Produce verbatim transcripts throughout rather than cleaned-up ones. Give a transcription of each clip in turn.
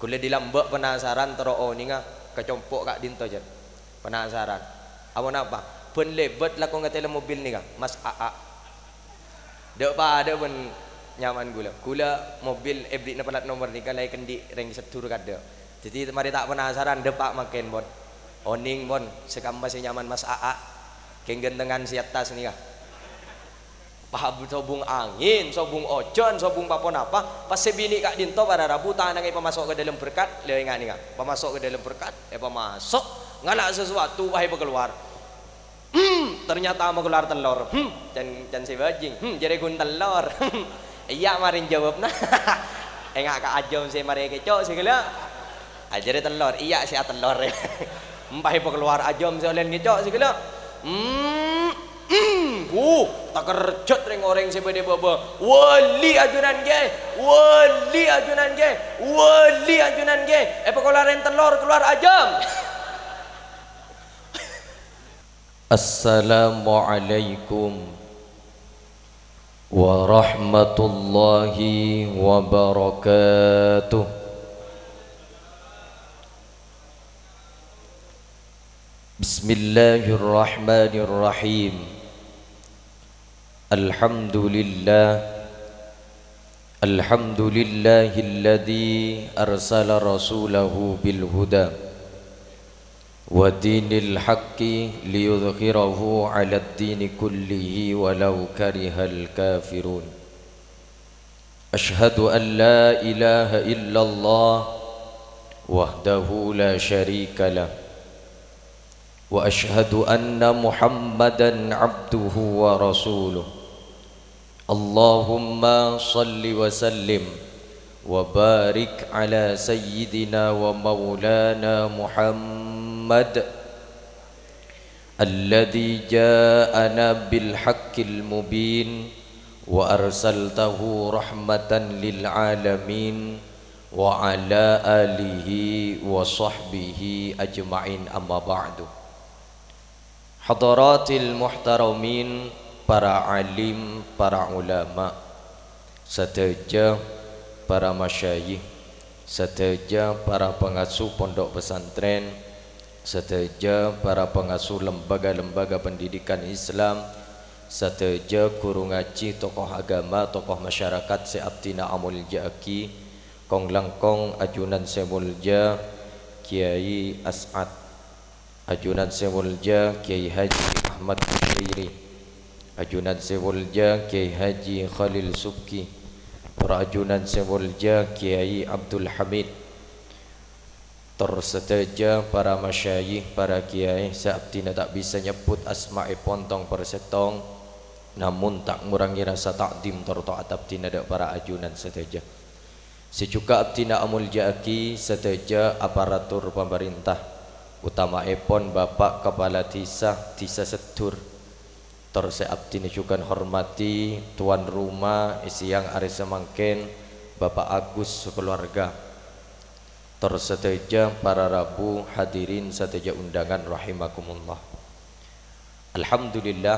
Ghulâ dhi lambâ' penasaran terro onènga ka compo' ka'dhinto, jhât. Penasaran. Aponapa? Bân lèbât lako ngatèla mobil nèka, Mas Aa. Dâ' paḍâ bân nyamana ghulâ. Ghulâ mobil èbèrri'na plat nomer nèka la èkendhi' rèng Seddhur kaḍâ'. Dhâddhi marè ta' penasaran, dâpa' mangkèn, pon. Onèng, pon, sè kamma sè nyamana Mas Aa. Kèng ghântengan sè attas nèka. Paham, sobung angèn, sobung ojhân, sobung pa-ponapa, pas sè binè' ka'dhinto para rabu, tanangnga èpamaso' ka dâlem berkat, lè, enga', enga', pamaso' ka dâlem berkat, èpamaso', ngala' sasuatu, wah, èpakalowar. Hmm, ternyata makalowar tellor. Hmm, can, can sè bajing. Hmm, jârèya ghun tellor. Iyâ, marèn jâwâbbhâ. Enga' ka ajâm sè marè èkèco' sè ghellâ'. Ajârè tellor, iyâ sè atellor. Empa èpakalowar ajâm sè ollèna ngèco' sè ghellâ'. Hmm, hmm, wuh, takerjhât rèng-orèng sè bâḍâ è bâbâ. Wali ajunan, Kè, wali ajunan, Kè, wali ajunan, Kè. Èpakalowar tellor, kalowar ajâm. Assalamualaikum warahmatullahi wabarakatuh. Bismillahirrahmanirrahim. Alhamdulillah. Alhamdulillahilladzi arsala rasulahu bil huda wa dinil haqqi liyudhhirahu 'alad dini kullihi walau karihal kafirun. Asyhadu an la ilaha illallah wahdahu la syarika lah. Wa asyhadu anna Muhammadan abduhu wa rasuluh. Allahumma shalli wa sallim wa barik ala sayyidina wa maulana Muhammad, alladzi ja'ana bil haqqil mubin wa arsaltahu rahmatan lil alamin, wa ala alihi wa sahbihi ajma'in, amma ba'du. Hadaratil muhtaramin, para alim, para ulama, sadhâjâ para masyayikh, sadhâjâ para pangasuh pondhuk pesantren, sadhâjâ para pangasuh lembaga-lembaga pendidikan Islam, sadhâjâ ghuru ngajhi, tokoh agama, tokoh masyarakat sè abdhina amolja'aghi, kong-langkong ajunan sè molja Kyai As'ad. Ajunan sè molja Kyai Haji Ahmad Kusyairi, ajunan sè molja Kyai Haji Khalil Subki, para ajunan sè molja Kyai Abdul Hamid, tor sadhâjâ para masyayikh, para kyai sè abdhina ta' bisa nyebbhut asma'èpon tong per sèttong, namong ta' ngorangè rasa ta'dhim tor to'at abdhina ḍâ' para ajunan sadhâjâ. Sè jhughân abdhina amolja'aghi sadhâjâ aparatur pamarènta, otama'èpon Bapa' Kapala Dhisa, Dhisa Seddhur, tor sè abdhina jhughân hormadhi tuan roma è sèyang arè samangkèn, Bapa' Agus sakalowarga, tor sadhâjâ para rabu, hadirin sadhâjâ undangan rahimakumullah. Alhamdulillah,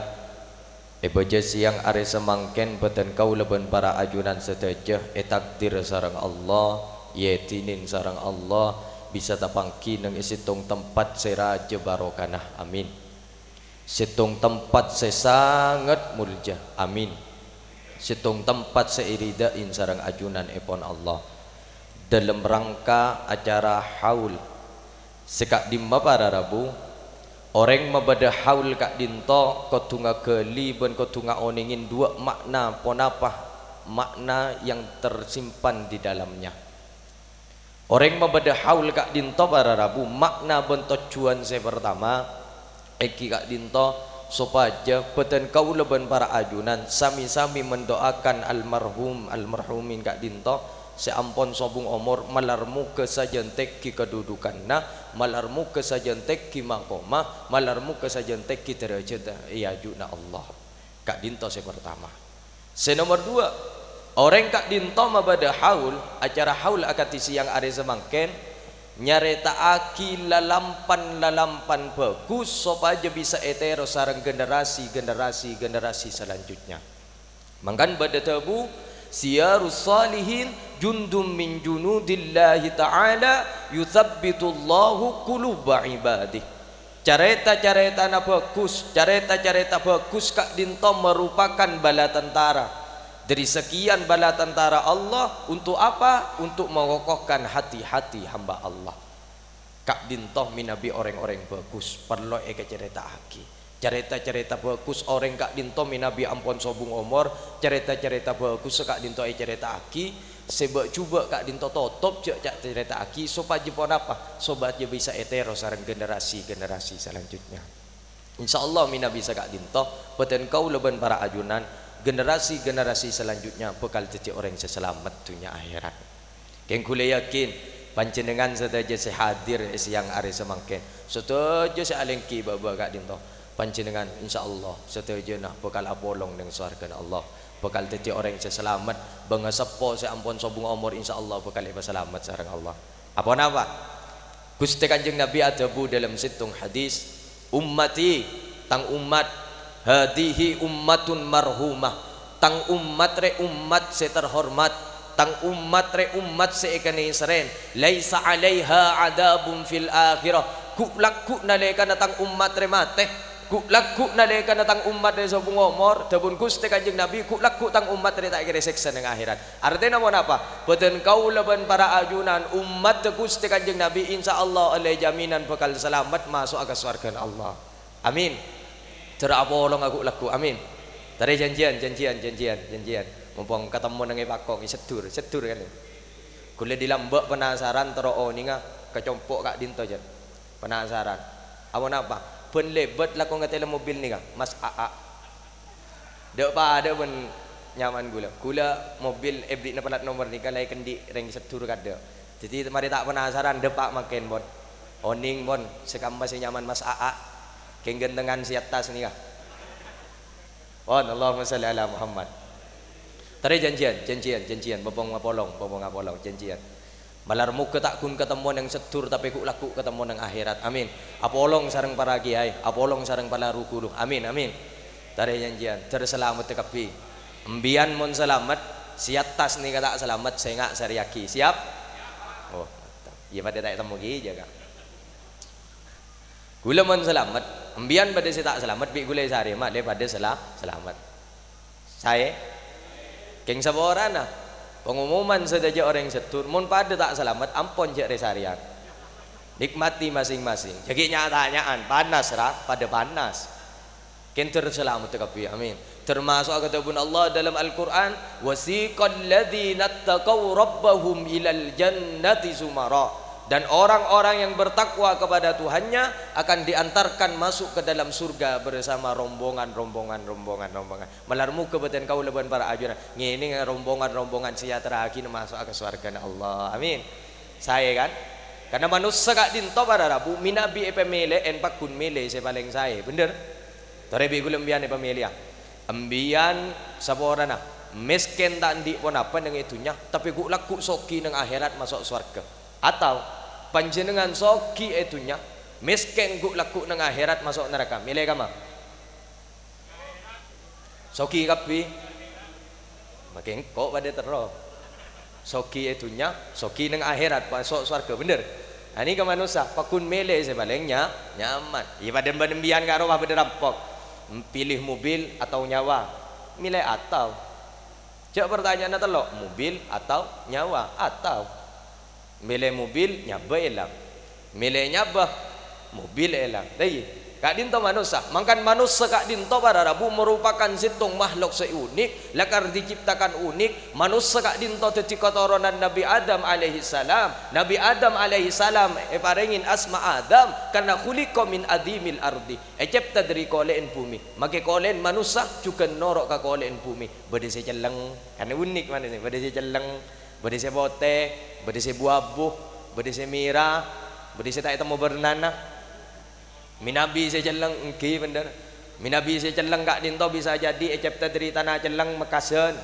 è bâjâ sèyang arè samangkèn bhâdhân kaulâ bân para ajunan sadhâjâ ètakdir sareng Allah, èidinin sareng Allah, bisa tapangghi neng è sèttong tempat sè rajâ barokana. Amin. Sèttong tempat sè sanget molja. Amin. Sèttong tempat sè èridhâi sareng ajunanèpon Allah. Ḍâlem rangka acara haul. Sè ka'ḍimma para rabu, orèng mabâḍâ haul ka'ḍinto kodhu ngaghâli bân kodhu ngaonèngè ḍuwâ' ma'na ponapa, makna yang tersimpan di dalamnya. Orèng mabâḍâ haul ka'ḍinto para rabu, makna bân tojjhuwân sè partama, èngghi ka'ḍinto, sopajâ bhâdhân kaulâ bân para ajunan sami-sami mendoakan almarhum, almarhumin ka'ḍinto sè ampon sobung omor, malar moghâ sajân tèngghi kaḍuḍukanna, malar moghâ sajân tèngghi maqoma, malar moghâ sajân tèngghi dârâjhâddhâ è ajunan Allah. Ka'ḍinto sè partama. Sè nomer ḍuwâ', orèng ka'ḍinto mabâḍâ haul, acara haul akadhi sèyang arè samangkèn, nyarèta'aghi lalampan-lalampan bhâghus sopajâ bisa ètèro sareng generasi-generasi, generasi selanjutnya. Mangkana bâḍâ dhâbu, "Siyarus Shalihin Jundum min junudillahi ta'ala, yutsabbitullahu quluba ibadih. Carèta-carètana bhâghus, carèta-carèta bhâghus ka'dinto marupakan bala tentara. Dhâri sakèyan bala tentara Allah, untuk apa? Untuk mengokohkan hati-hati hamba Allah. Ka'dinto mènabi orèng-orèng bhâghus, parlo èkacarèta'aghi. Carèta-carèta bhâghus orèng ka'dinto mènabi ampon sobung omor, carèta-carèta bhâghus ka'dinto ècarèta'aghi, sè bâ'-jhubâ' ka'dinto totop jhâ' ca-, carèta'aghi, sopajâ ponapa? Sopajâ bisa ètèro sareng generasi-generasi selanjutnya. Insyaallah mènabi saka'dinto, bhâdhân kaulâ bân para ajunan, generasi-generasi selanjutnya bhâkal dhâddhi orèng sè salamet dhunnya akhèrat. Kèng ghulâ yakin, panjhennengngan sadhâjâ sè hadir è sèyang arè samangkèn, sadhâjâ sè alèngghi bâ'-bâ' ka'dinto, panjhennengngan insyaallah sadhâjâna bhâkal apolong neng sowarghâna Allah, bhâkal dhâddhi orèng sè salamet, bângaseppo sè ampon sobung omor insyaallah bhâkal èpasalamet sareng Allah. Aponapa? Ghustè Kanjeng Nabi adhâbu dâlem sèttong hadis, "Ummati, tang ommat, hadhihi ummatun marhumah, tang ommat rè ommat sè terhormat, tang ommat rè ommat sè èkanèserrèn, laisa 'alaiha 'adzabun fil akhirah." Ghu'-lagghu' nalèkana tang ommat rè matè, ghu'-lagghu' nalèkana tang ommat rè sobung omor, dhâbuna Ghustè Kanjeng Nabi, ghu'-lagghu' tang ommat rè ta' èkèrè sèksa neng akhèrat. Artèna ponapa? Bhâdhân kaulâ bân para ajunan, ommatta Ghustè Kanjeng Nabi, insyaallah ollè jaminan bhâkal salamet maso'a ka sowarghâna Allah. Amin. Dârâ apolong ghu'-lagghu', amin. Tarè janjiyân, janjiyân, janjiyân, janjiyân. Mompong katemmo neng è pakong, è Seddur, Seddur kan. Ghulâ dâri lambâ' penasaran terro onènga ka compo' ka'dinto, jhâ'. Penasaran. Aponapa? Bân lèbât lako ngatèla mobil nèka, Mas Aa. Dâ' paḍâ bân nyaman ghulâ. Ghulâ mobil èbèrri'na plat nomor nèka la èkendhi' rèng Seddur kaḍâ'. Dhâddhi marè ta' penasaran, dâpa' mangkèn, pon. Onèng, pon, sè kamma sè nyaman Mas Aa. Kèng ghântengan sè attas nèka. Pon, Allahumma shalli ala Muhammad. Tarè janjiyân, janjiyân, janjiyân, bâbâng apolong, bâbâng apolong, janjiyân. Malar moghâ ta' ghun katemmo neng Seddur, tapè ghu'-lagghu' katemmo neng akhèrat. Amin. Apolong sareng para kèyaè, apolong sareng para ru-ghuru. Amin, amin. Tarè janjiyân, dâr salamet kabbhi. Embiyan mon salamet, sè attas nèka ta' salamet, sènga' sarèyaghi. Siap? Oh, mantap. Iyâ, paḍâ ta' ètemmo kèya, Kak. Ghulâ mon salamet, embiyan paḍâ sè ta' salamet, bi' ghulâ èsarè, ma' lè paḍâ sala-, salamet. Saè? Kèng saporana, pengumuman sadhâjâ orèng Seddur, mon paḍâ ta' salamet, ampon jhâ' rè-sarèyan. Nikmati masing-masing. Jhâ' ghi' nya'-tanya'an, panas, ra? Paḍâ panas. Kèng dâr salamet kabbhi, amin. Termasuk kadhâbuna Allah dalam Al-Qur'an, "Wasiqal ladzina taqaw rabbahum ilal jannati zumara." Dan orang-orang yang bertakwa kepada Tuhannya akan diantarkan masuk ke dalam surga bersama rombongan, rombongan, rombongan, rombongan. Malar moghâ bhâdhân kaulâ bân para ajunan ngènèng rombongan-rombongan sè èyaterraghi maso'a ka sowarghâna Allah. Amin. Saè, kan? Karna manossa ka'ḍinto para rabu mènabi èpamèlè'èn pagghun mèlè sè palèng saè, bhender? Torè bi' ghulâ embiyan èpamèlèya. Embiyan saporana, mèskèn ta' anḍi' ponapa neng è dhunnya, tapè ghu'-lagghu' soghi neng akhèrat maso' sowarghâ. Atau panjhennengngan soghi è dhunnya, mèskèn ghu'-lagghu' neng akhèrat maso' naraka. Mèlè kamma? Soghi kabbhi. Makè engko' paḍâ terro. Soghi è dhunnya, soghi neng akhèrat, maso' sowarghâ, bhender? Nah, nèka manossa, pagghun mèlè sè palèng nya-, nyaman. Iyâ, paḍâ bân embiyan karo bhender rampok. Pilih mobil atau nyawa? Mèlè atau. Jhâ' partanya'anna tello', mobil atau nyawa? Atau. Mèlè mobil, nyabâ èlang. Mèlè nyabâ, mobil èlang. Dâiyâ, ka'ḍinto manossa. Mangkana manossa ka'ḍinto para rabu merupakan sèttong makhluk sè unik, lakar diciptakan unik. Manossa ka'ḍinto dhâddhi katoronan Nabi Adam alaihissalam. Nabi Adam alaihissalam èparèngè asma Adam, karna khuliqa min adimil ardi. Ècèpta dhâri kolè'en bhumè. Makè kolè'en manossa jhughân noro' ka kolè'en bhumè. Bâḍâ sè celleng, kan unik manossa. Bâḍâ sè celleng, bâḍâ sè potè, bâḍâ sè bu-abu, bâḍâ sè mèra, bâḍâ sè ta' ètemmo bârnana. Mènabi sè celleng, èngghi bhender. Mènabi sè celleng ka'ḍinto bisa jadi ècèpta dhâri tana celleng Mekkasân.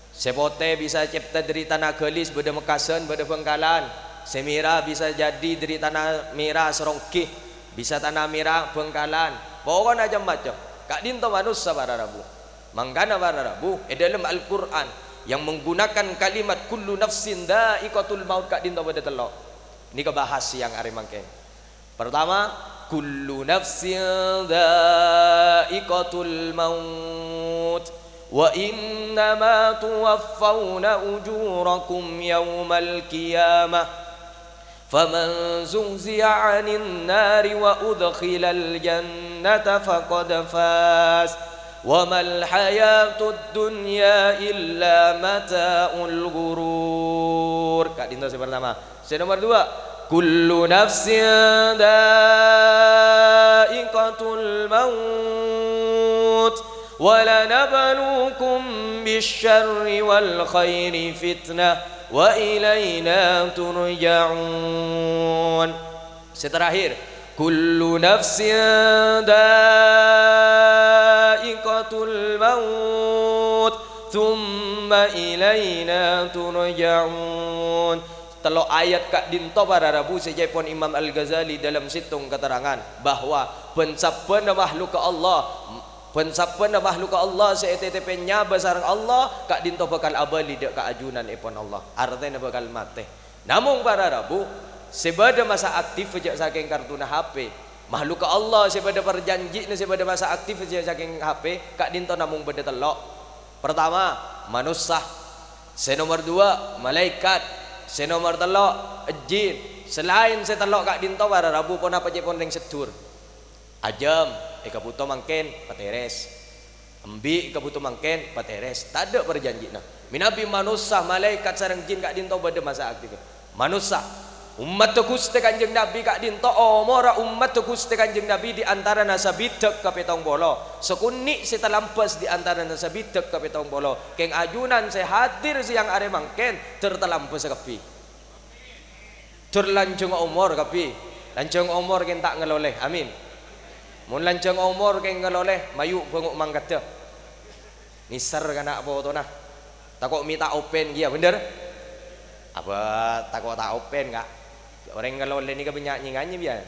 Sè potè bisa ècèpta dhâri tana ghâlis, bâḍâ Mekkasân, bâḍâ Bhângkalan. Sè mèra bisa jadi dhâri tana mèra Serongghè, bisa tana mèra Bhângkalan. Poko'na cem-macem. Ka'ḍinto manossa para rabu. Mangkana para rabu, è ḍâlem Al-Qur'an, yang menggunakan kalimat kullu nafsin dha'iqatul maut ka'dinto bâdâ tello'. Nèka bahas sèyang arè mangkèn. Pertama, kullu nafsin dha'iqatul maut, wa innama tuwaffawna ujurakum yaumal qiyamah. Faman zuhziha 'anin nari wa udkhilal jannata faqad faz. Wa mal hayatud dunya illa mata'ul ghurur. Ka'dinto sè pertama. Sè nomor dua, kullu nafsin dha'iqatul maut. Wa lanabluukum bisyarri wal khairi fitnah. Wa ilaina turja'un. Sè terakhir, kullu nafsin dha'iqatul maut, tsumma ilaina turja'un. Tello' ayat ka'dinto para rabu sè ècaèpon Imam Al-Ghazali dalam sèttong keterangan bahwa bân-sabbhânna makhlukka Allah, bân-sabbhânna makhlukka Allah sè ètètèpè nyabâ sareng Allah, ka'dinto bhâkal abâli dâ' ka ajunanèpon Allah. Artèna bhâkal matè. Namong para rabu, sè bâdâ masa aktif jhâ' sakèng kartuna H P. Makhlukka Allah sè bâdâ parjanji'na sè bâdâ masa aktif jhâ' sakèng H P, ka'dinto namong bâdâ tello'. Pertama, manossa. Sè nomor dua, malaèkat. Sè nomor tello', jin. Salaèn sè tello' ka'dinto para rabu ponapa cè'èpon rèng seddur. Ajâm èkabhuto mangkèn, patèrès. Embi' èkabhuto mangkèn, patèrès. Tadâ' parjanji'na. Mènabi manossa, malaèkat sareng jin ka'dinto bâdâ masa aktif. Manossa, ommaddhâ Ghustè Kanjeng Nabbhi ka'dinto omorra ommaddhâ Ghustè Kanjeng Nabbhi di antarana sabidhâk ka pèttong polo. Sakonè' sè talambâs di antarana sabidhâk ka pèttong polo. Kèng ajunan sè hadir sèyang arè mangkèn, dâr talambâs kabbhi. Dâr lanjhâng omor kabbhi. Lanjhâng omor kèng ta' ngalolè. Amin. Mon lanjhâng omor kèng ngalolè, mayu' bângo' mangkaddhâ. Nèser ka na' potona. Tako' mè' ta' open kèya, bhender? Apa tako' ta' open, Ka'? Orèng ngalolè nèka bânnya' nyè-nganyè, biyâ.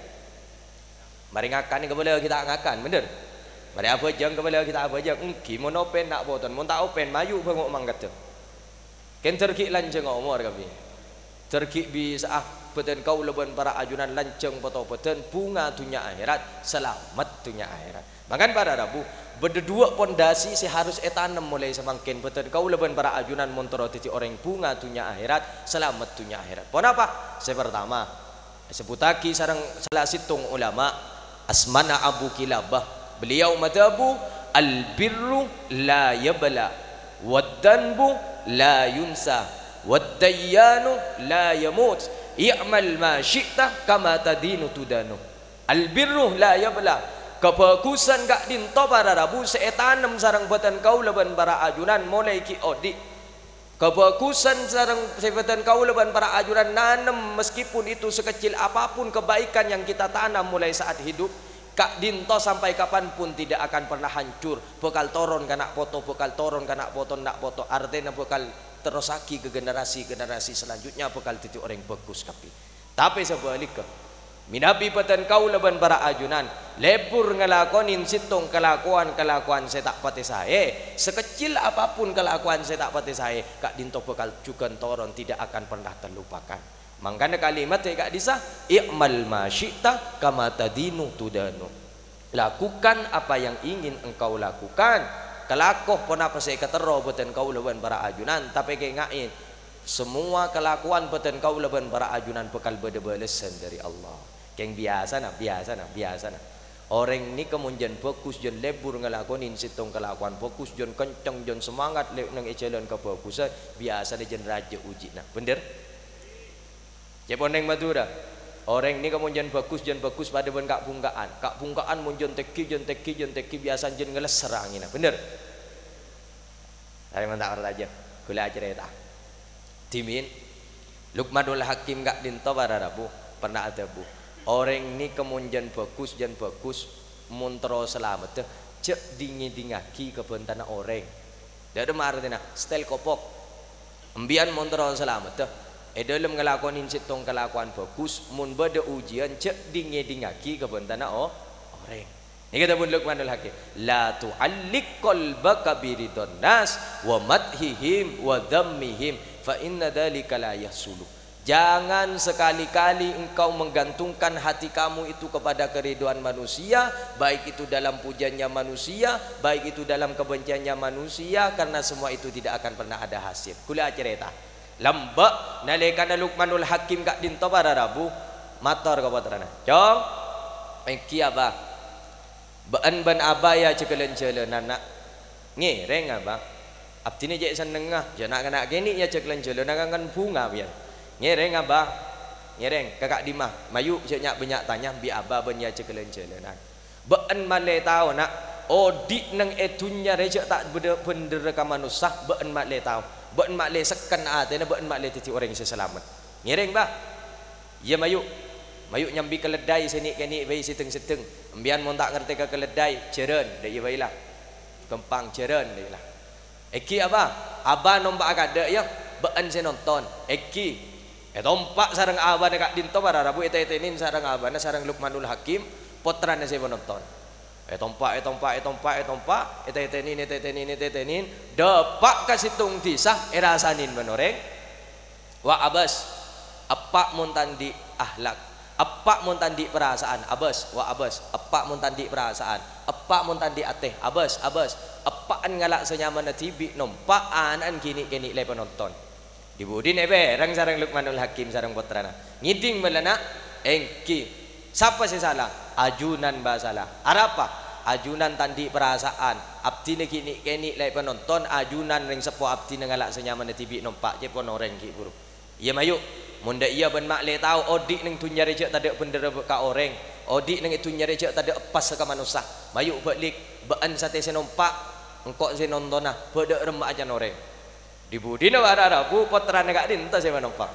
Marè ngakan kabâlâ ghi' ta' ngakan, bhender? Marè abhâjâng kabâlâ ghi' ta' abhâjâng. Ènggi mon open na' poton, mon ta' open, mayu' bângo' mangkaddhâ. Kèng dâr ghi' lanjhâng omor kabbhi. Dâr ghi' bisa'a bâdân kaulâ bân para ajunan lanjhâng patobâdhân bhunga dhunnya aherat, salamet dhunnya aherat. Mangkana para rabu, bâdâ duwâ' pondasi sè harus ètanem molaè samangkèn bâdân kaulâ bân para ajunan mon terro dhâddhi orèng bhunga dhunnya aherat, salamet dhunnya aherat. Ponapa? Sè partama, èsebbhuttaghi sareng sala sèttong ulama, asmana Abu Qilabah. Beliau madhâbu, "Al-birru la yabla, wad-danbu la yunsa, wad-dayyanu la yamut. I'mal ma syi'ta kama tadinu tudanu." Al-birru la yabla. Kabhâghusân ka'dinto para rabu sè ètanem sareng bâdân kaulâ bân para ajunan molaè ghi' odi'. Kabhâghusân sareng sè bâdân kaulâ bân para ajunan nanem, meskipun itu sekecil apapun kebaikan yang kita tanam mulai saat hidup, ka'dinto sampai kapan pun tidak akan pernah hancur, bhâkal toron ka na' poto, bhâkal toron ka na' poto, na' poto, artèna bhâkal terrossaghi ka generasi-generasi selanjutnya bhâkal dhâddhi orèng bhâghus kabbhi. Tapè sabhâligghâ, mènabi bâdân kaulâ bân para ajunan lebur ngalakonè sèttong kalakowan-kalakowan sè ta' patè saè, sakecil apapun kalakowan sè ta' patè saè, ka'dinto bhâkal jhughân toron tidak akan pernah terlupakan. Mangkana kalimat sè ka'dissa, "I'mal ma syi'ta kama tadinu tudanu." Lakukan apa yang ingin engkau lakukan. Kalako ponapa sè èkaterro bâdân kaulâ bân para ajunan, tapè kèngaè, semua kalakowan bâdân kaulâ bân para ajunan bhâkal bâdâ bâlessan dâri Allah. Kèng biyasana, biyasana, biyasana. Orèng nèka mon jân bhâghus, jân lebur ngalakonè sèttong kalakowan bhâghus, jân kenceng, jân semangat lè-, neng è jhâlân kabhâghusân, biyasana jân rajâ uji'na. Bhender? Ca'èpon neng Madhurâ, orèng nèka mon jân bhâghus, jân bhâghus padâ bân ka'-bhungka'an. Ka'-bhungka'an mon jân tèngghi, jân tèngghi, jân tèngghi, biyasana jân ngalèssèr angènna. Bhender? Arè mon ta' parcajâ, ghulâ acarèta. Dhimèn, Luqmanul Hakim ka'dinto para rabu, pernah adhâbu, "Orèng nèka mon jân bhâghus, jân bhâghus, mon terro salameddhâ, jhâ' ding-ngèdingngaghi ka bhântana orèng." Dâ' remma artèna, stèl kopok. Empèyan mon terro salameddhâ, è dâlem ngalakonè sèttong kalakowan bhâghus, mon bâdâ ujiyân, jhâ' ding-ngèdingngaghi ka bhântana o-, orèng. Nèka dhâbuna Luqmanul Hakim, "La tu'alliq qalbaka bi ridhon nas wa madhihim wa dhammihim, fa inna dzalika la yahsulu." Jangan sekali-kali engkau menggantungkan hati kamu itu kepada keridhaan manusia, baik itu dalam pujiannya manusia, baik itu dalam kebenciannya manusia, karena semua itu tidak akan pernah ada hasil. Kaulâ acarèta. Lambâ' nalèkana Luqmanul Hakim ka'dinto para rabu, mator ka pottrana, "Cong, èngghi, Abah. Bâ'en bân Abah ya jhâ' lan-jhâlânan, Na'." "Ngèrèng, Abah. Abdhina cè' sennengnga, ya na'-kana' kènè' ya jhâ' lan-jhâlânan kan, kan bhunga, biyân." "Ngèrèng, Abah. Ngèrèng, ka ka'dimma. Mayu' jhâ' nya'-bânnya' tanya, bi' Abah bân ya jhâ' lan-jhâlânan. Bâ'en malè tao, Na', odi' neng è dhunnya rè jhâ' ta' bâdâ bhendherra ka manossa, bâ'en malè tao. Bâ'en malè sekken atèna, bâ'en malè dhâddhi orèng sè salamet. Ngèrèng, Bah." "Iyâ, mayu'. Mayu' nyambi ka leddhâi sè nè'-kènè' bhâi sè dhâng-seddhâng. Empèyan mon ta' ngartè ka leddhâi, jhârân, dâ' iyâ bhâi la. Ghâmpang, jhârân, dâ' iyâ la." "Èngghi, Abah. Abah nompa'a kaadâ', yâ. Bâ'en sè nonton. Èngghi." Ètompa' sareng abana ka'dinto para rabu, ètètènè sareng abana sareng Luqmanul Hakim, pottrana sè èpanonton. Ètompa', ètompa', ètompa', ètompa', ètètènè, ètètènè, ètètènè, dâpa' ka sèttong dhisa, èrasanè bân orèng. "Wa' abâs, eppa' mon ta' andi' ahlak, eppa' mon ta' andi' parasaan, abâs, wa' abâs, eppa' mon ta' andi' parasaan, eppa' mon ta' andi' atè, abâs, abâs, eppa'en ngala' sè nyamana dhibi' nompa', ana'en ghi' nè'-kènè' la èpanonton." Dhi-budhina èpèreng sareng Luqmanul Hakim sareng pottrana. "Ngèdhing bâlâ, Na'?" "Èngghi." "Sapa sè sala?" "Ajunan, Bah, sala." "Arapa?" "Ajunan ta' andi' parasaan. Abdhina ghi' nè'-kènè' la èpanonton, ajunan rèng seppo abdhina ngala' sè nyamana dhibi' nompa', cè' pon orèng ghi' bhuru." "Iyâ, mayu'. Mon dâ' iyâ bân ma' lè tao, odi' neng dhunnya rè jhâ' tadâ' bhendherra ka orèng. Odi' neng è dhunnya rè jhâ' tadâ' eppassa ka manossa. Mayu' bâlik, bâ'en satèya sè nompa', engko' sè nontona, bâdâ remma acan orèng." Dhi-budhina para rabu, pottrana ka'dinto sè manompa'.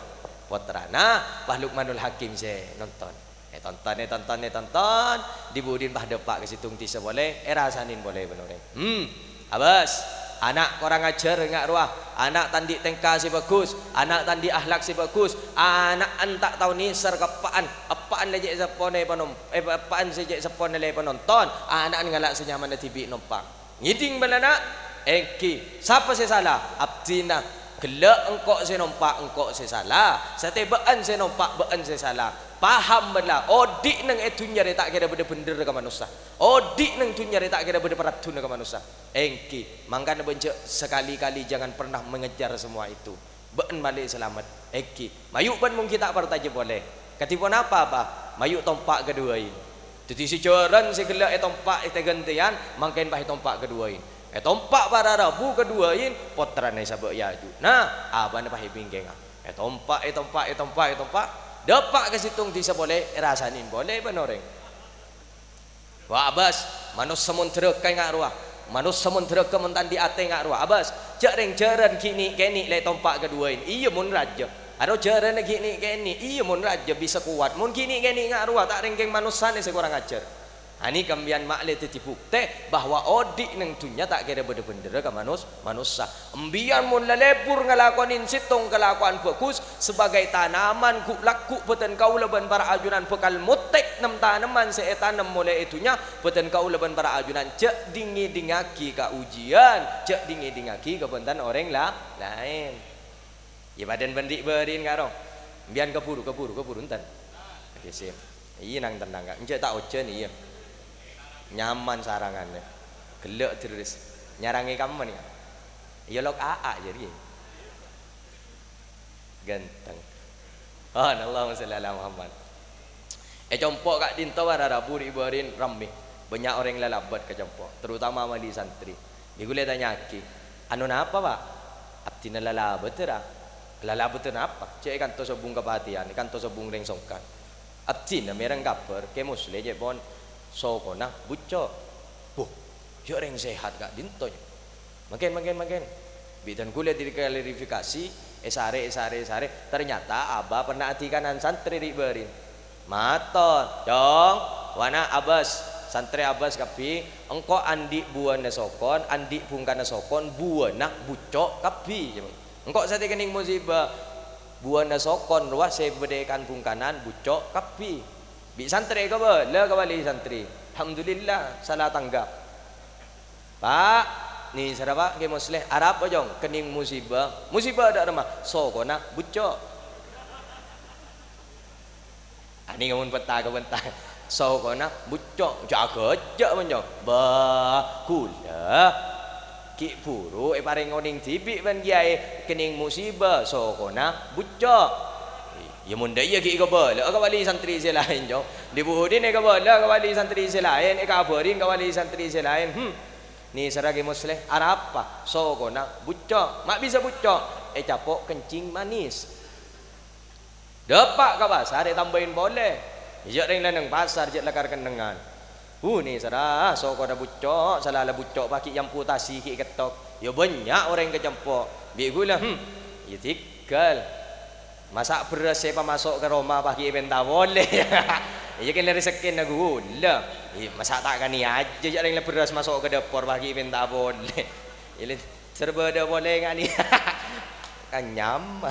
Pottrana, Bah Luqmanul Hakim sè nonton. Ètonton, ètonton, ètonton, dhi-budhina pas dâpa' ka sèttong dhisa polè, èrasanè polè bân orèng. "Hmm, abâs, ana' korang ajhâr nga' rowa, ana' ta' andi' tèngka sè bhâghus, ana' ta' andi' ahlak sè bhâghus, ana'en ta' tao nèser ka eppa'en, eppa'en la cè' seppona èpanom-, eh, eppa'en sè cè' seppona la èpanonton, ana'en ngala' sè nyamana dhibi' nompa'." "Ngèdhing bâlâ, Na'?" "Èngghi." "Sapa sè sala?" "Abdhina." "Ghellâ' engko' sè nompa', engko' sè sala. Satèya bâ'en sè nompa', bâ'en sè sala. Paham bâlâ, odi' neng è dhunnya rè ta' kèra bâdâ bhendherra ka manossa. Odi' neng dhunnya rè ta' kèra bâdâ paraddhuna ka manossa." "Èngghi." "Mangkana bân jhâ' sakali-kali jangan pernah mengejar semua itu. Bâ'en malè salamet." "Èngghi." "Mayu' bân mon ghi' ta' partajâ polè." "Kadhi ponapa, Bah?" "Mayu' tompa' kadhuwâi. Dhâddhi sè jhârân sè ghellâ' ètompa' ètè-ghântèyan, mangkèn pas ètompa' kadhuwâi." Ètompa' para rabu kadhuwâi, pottrana èsabâ' è ajunan, abana pas èbingkènga. Ètompa', ètompa', ètompa', ètompa', dâpa' ka sèttong dhisa polè, èrasanè polè bân orèng. "Wa' abâs, manossa mon dhârâka nga' rowa, manossa mon dhârâka mon ta' andi' atè nga' rowa, abâs, jhâ' rèng jhârân ghi' nè'-kènè' la ètompa' kadhuwâi. Iyâ mon rajâ, aro jhârânna ghi' nè'-kènè', iyâ mon rajâ bisa kowat, mon ghi' nè'-kènè' nga' rowa ta' rèng kèng manossana sè korang ajhâr." Anèka empèyan ma' lè dhâddhi buktè bahwa odi' neng dhunnya ta' kèra bâdâ bhendherra ka manos-, manossa. Empèyan mon la lebur ngalakonè sèttong kalakowan bhâghus, sabâgâi tanaman ghu-, lagghu' bhâdhân kaulâ bân para ajunan bhâkal mottek nem-tanemman sè ètanem molaè è dhunnya, bhâdhân kaulâ bân para ajunan jhâ' ding-ngèdingngaghi ka ujian, jhâ' ding-ngèdingngaghi ka bhânten orèng la-, laèn. Iyâ, padâna bân ri'-bâri'na karo. Empèyan kabhuru, kabhuru, kabhuru, enten. Oke, sip. Iyâ, nang-tennang, Ka'. Enjâ' ta' ojhân, iyâ. Nyaman saranganna. Ghellâ' terros. Nyarangè kamma, yâ. Iyâ, lok aa, jârèya. Ganteng. Oh, Allahumma shalli ala Muhammad. È compo' ka'dinto para rabu ri'-bâri'na rammè. Bânnya' orèng lalabât ka compo', terutama wali santri. Bi' ghulâ ètanya'aghi, "Anu napa, Pa'?" "Abdhina lalabâdhâ, ra." "Lalabâdhâ napa?" "Cè' è kanto sobung kapatèyan, è kanto sobung rèng songkan. Abdhina mèreng kabhâr, Kè Muslè cè' pon sokona bucco'." "Boh, jâ' rèng sehat ka'dinto, yâ." Mangkèn, mangkèn, mangkèn. Bi' dân ghulâ diklarifikasi, èsarè, èsarè, èsarè. Ternyata Abah pernah adhikanan santri ri'-bâri'na. Mator, "Cong, wa' na' abâs, santrè abâs kabbhi, engko' andi' buwâna sokon, andi' bhungkana sokon, buwâna bucco' kabbhi." Engko' satèya kennèng musibah, buwâna sokon rowa sè bâdâ è kan-bhungkanan bucco' kabbhi. Bi' santrè èkabâlâ ka wali santrè. Alhamdulillah, sala tanggap. "Pa', nèsèra, Pa', Kè Musleh. Arapa, Cong?" "Kennèng musibah." "Musibah dâ' remma?" "Sokona bucco'." Anèng mon petta ka petta. "Sokona bucco'." "Jâ' ghâjâ', mon, Cong." "Bâ, ghulâ ghi' bhuru èparèng onèng dhibi' bân kèyaè, kennèng musibah, sokona bucco'." "Iyâ, mon dâ' iyâ ghi' èkabâlâ'â ka wali santrè sè laèn, Cong. Dhi-budhina èkabâlâ ka wali santrè sè laèn, èkabhâri ka wali santrè sè laèn." "Hmm. Nèsèra, Kè Musleh. Arapa?" "Sokona bucco'." "Ma' bisa bucco'?" "Ècapo' kencing manis." Dâpa' ka pasar ètambâi polè. Jâ' rèng lenneng pasar, jâ' lakar kennengngan. "Uh, nèsèra, sokona bucco', sala la bucco', pas ghi' èamputasi, ghi' èkettok." Iyâ bânnya' orèng kacempo'. Bi' ghulâ, hmm, iyâ tèghâl. Masa' bherrâs sè èpamaso' ka roma pas ghi' èpènta polè. Iyâ kèng la rejekkèna ghulâ. Iyâ, masa' ta' kanèya ajâ jâ' rèng la bherrâs maso' ka dâpor pas ghi' èpènta polè. Iyâ, lè, sè bâdâ polè ngani. Kanyam.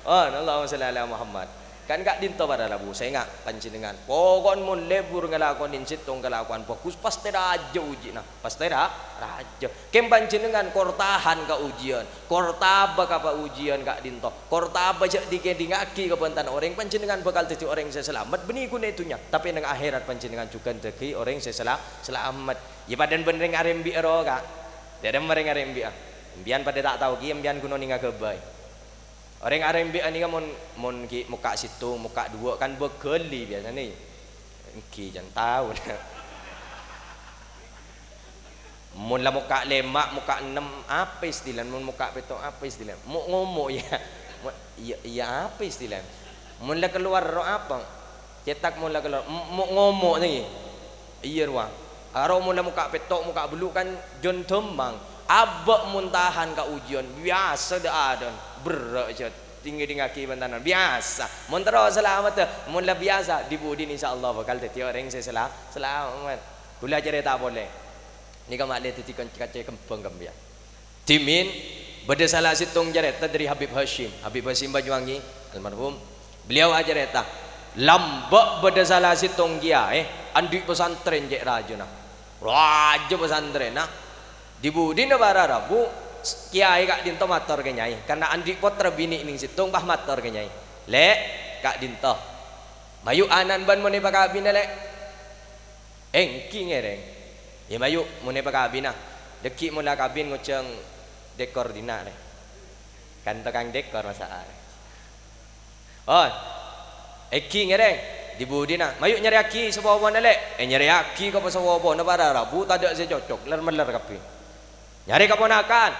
Oh, Allahumma shalli ala Muhammad. Kan ka'dinto para rabu, sènga' panjhennengngan. Pokokna mon lebur ngalakonè sèttong kalakowan bhâghus, pastè rajâ ujina. Pastè ra-, rajâ. Kèng panjhennengngan kor tahan ka ujian, kor taba ka paujian ka'dinto, kor taba jâ' dhi-ngèdhingngaghi ka bhântan orèng, panjhennengngan bhâkal dhâddhi orèng sè salamet bânnè ghuna è dhunnya, tapè neng akhèrat panjhennengngan jhughân dhâddhi orèng sè sala-, salamet. Iyâ padâna bân rèng arembi'â rowa, Ka'. Dhâddhi rèng arembi'â. Empèyan padâ ta' tao kèya, empèyan ghun onènga ghâbây. Orèng arembi'â nèka mon, mon ghi' mokka' sèttong, mokka' duwâ', kan bâghâli biyasana. Èngghi, can tao. Mon la mokka' lèma', mokka' ennem, apa istilana? Mon mokka' pètto', apa istilana? Mo'-ngomo', ya. Mo-, iyâ, iyâ, apa istilana? Mon la kalowar ro apa? Cètak mon la kalowar, mo'-ngomo' nèka. Iyâ, rowa. Aro mon la mokka' pètto', mokka' bâllu' kan jhân dhâmmang. Abâ' mon tahan ka ujian, biyasa dâ'-adâ'ân. Berrâ' jhât, dhi-ngèdhingngaghi bhântanan. Biyasa. Mon terro salamettâ, mon la biyasa, dhi-budhina insyaallah bhâkal dhâddhi orèng sè sala-, salamet. Ghulâ carèta polè. Nèka ma'lè dhâddhi kon-, kacè kembhâng ka empèyan. Dhimèn bâdâ sala sèttong carèta dhâri Habib Hasyim. Habib Hasyim Banyuwangi, almarhum. Beliau acarèta, lambâ' bâdâ sala sèttong kèyaè, andi' pasantrèn cè' rajâna. Rajâ pasantrènna. Dhi-budhina para rabu, kèyaè ka'dinto mator ka nyai, karna andi' pottra binè' nèng sèttong, pas mator ka nyai. "Lè', ka'dinto. Mayu' ana'na bâ'na mon èpakabina, Lè'." "Èngghi ngèrèng." "Iyâ, mayu', mon èpakabina. Dhâggi' mon la kabin ngojhâng dekor dinna', rè. Kan tokang dekor, masa', rè." "Oh, èngghi ngèrèng." "Dhi-budhina?" "Mayu' nyarèyaghi sapopona, Lè'." Ènyarèyaghi ka sapopona para rabu, tadâ' sè cocok, ler-meller kabbhi. Nyarè kaponakan,